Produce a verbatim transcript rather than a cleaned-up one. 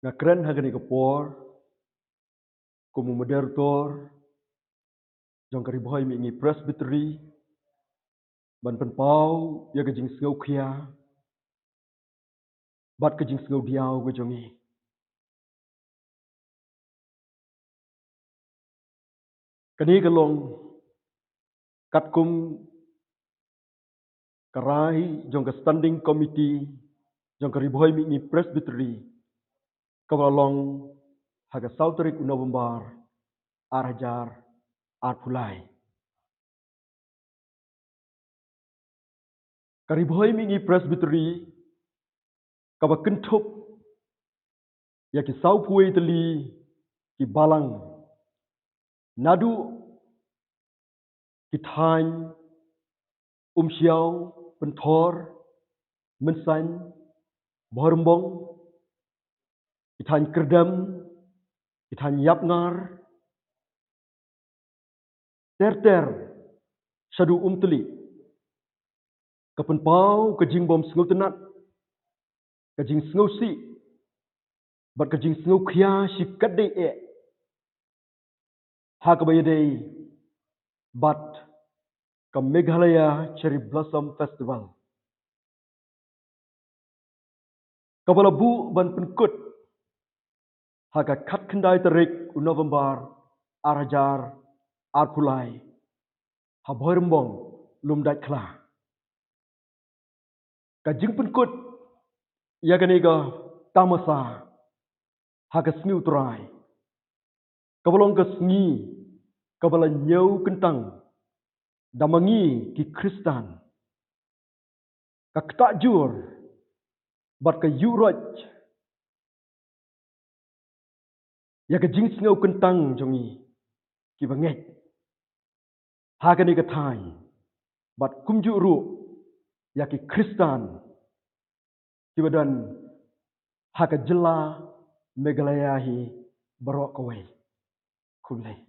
Nga kren ha kane ka por kum u moderator jong ka Ri Bhoi Mihngi Presbytery ban pynpaw ïa ka jingsngewkhia bad ka jingsngewdiaw ka jong ngi. Kane ka long katkum ka rai jong ka Standing Committee jong ka Ri Bhoi Mihngi Presbytery kaba la long ha ka saw tarik u November ar hajar arphew lai. Ka Ri Bhoi Mihngi Presbytery kaba kynthup ïa ki sawphew wei tylli ki balang, naduh ki thaiñ Umshiaw, Pynthor, Mynsain, Bhoirymbong, ki thaiñ Kyrdem, ki thaiñ Ïapngar, ter ter shaduh Umtylli, ka pynpaw ka jingbym sngewtynnad, ka jingsngewsih bad ka jingsngewkhia shikatdei eh ha kaba ïadei bad ka Meghalaya Cherry Blossom Festival, kaba la buh ban pynkut ha ka khatkhyndai tarik u November ar hajar arphew lai ha Bhoirymbong, Lumdaitkhla. Ka jingpynkut ïa kane ka tamasa ha ka sngi U Trai, kaba long ka sngi kaba la ñiew kyntang da ma ngi ki Khristan, ka ktah jur bad ka ïuhroit ïa ka jingsngew kyntang jong ngi kiba ngeit ha kane ka thaiñ, bad kumjuh ruh ïa ki Khristan kiba don ha ka jylla Meghalaya hi baroh kawei. Khublei.